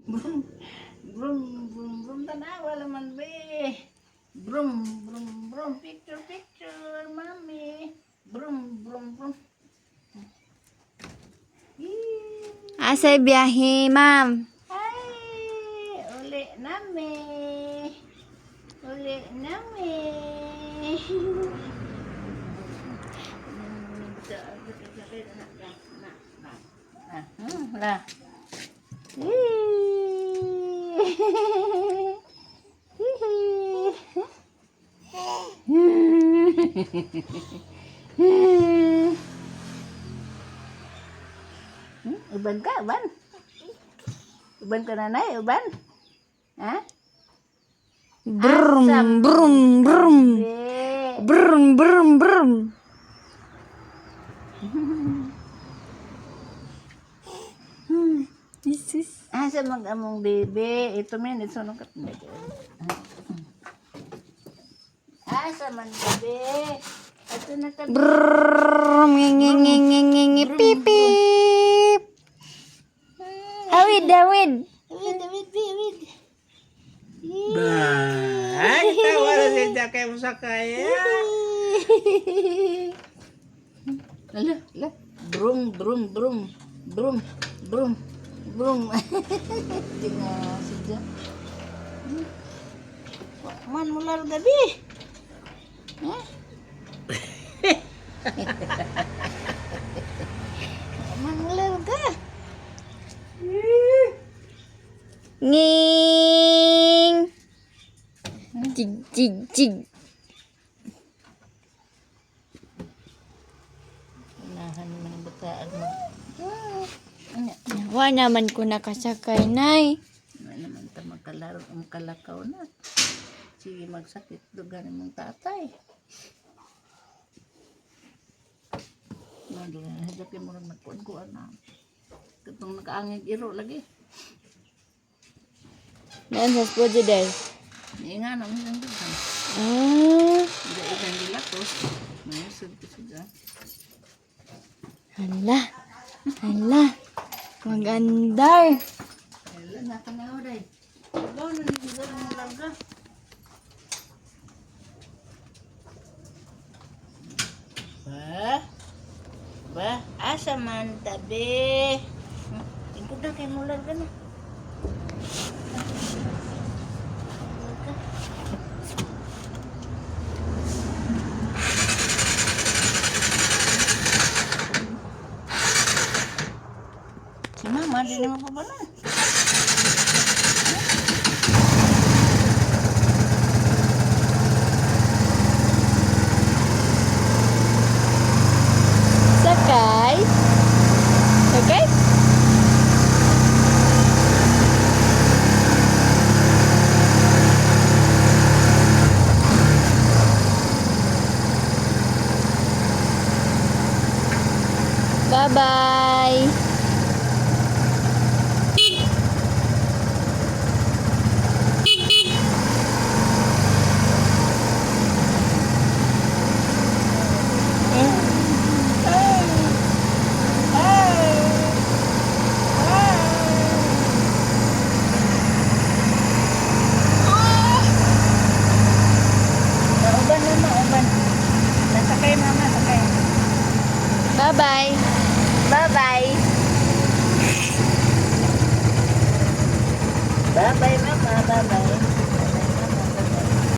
Brum, brum, brum, brum. Tanawa naman, be. Brum, brum, brum. Picture, picture, mami. Brum, brum, brum. Yee. Asay biyahe, ma'am? Ay, uli nami. Uli nami. La. Uban ka, uban. Uban ka, nanay, uban. Ha? Brum, brum, brum. Be. Brum, brum, brum. Jesus. Asa mag among bebe? Ito men, ito nung kat. Asa man bebe? Ito na tabi. Brum, nge, nge, nge, nge, nge, pip, pip. Awid, awid. Awid, awid, be, awid. Bah, tawa na siya kay mo sakay. Ala, ala. Brum, brum, brum. Brum, brum, brum. Tinga siya. Man mular gabi. Ha? Man mular ka. Nging. Jig, jig, jig. Unahan naman ang bataan mo. Ano? Wa naman ko nakasakay, nay. Wala naman ta magkalaro ang kalakaw na. Sige, magsakit dugan mong tatay. Nandun na hidap mo rin nagkuan-kuan na. Katong nakaangig iro lagi. Naan sa spojo day. Nga naman siyang dugan. Ah. Hindi ilang gilakos. Mayasod ko siya. Hala. Hala. Magandar. Hala, nakanaw day. Ikaw na nila ng larga. Ba? Ba? Asa man tabi? Tingkod na kay mular ka na. Larga. Si mama, di naman pa ba? Sakay. Sakay? Bye-bye. Uban mama, uban. Nasakay mama, sakay. Bye-bye. Bye-bye. Bye-bye mama, bye-bye.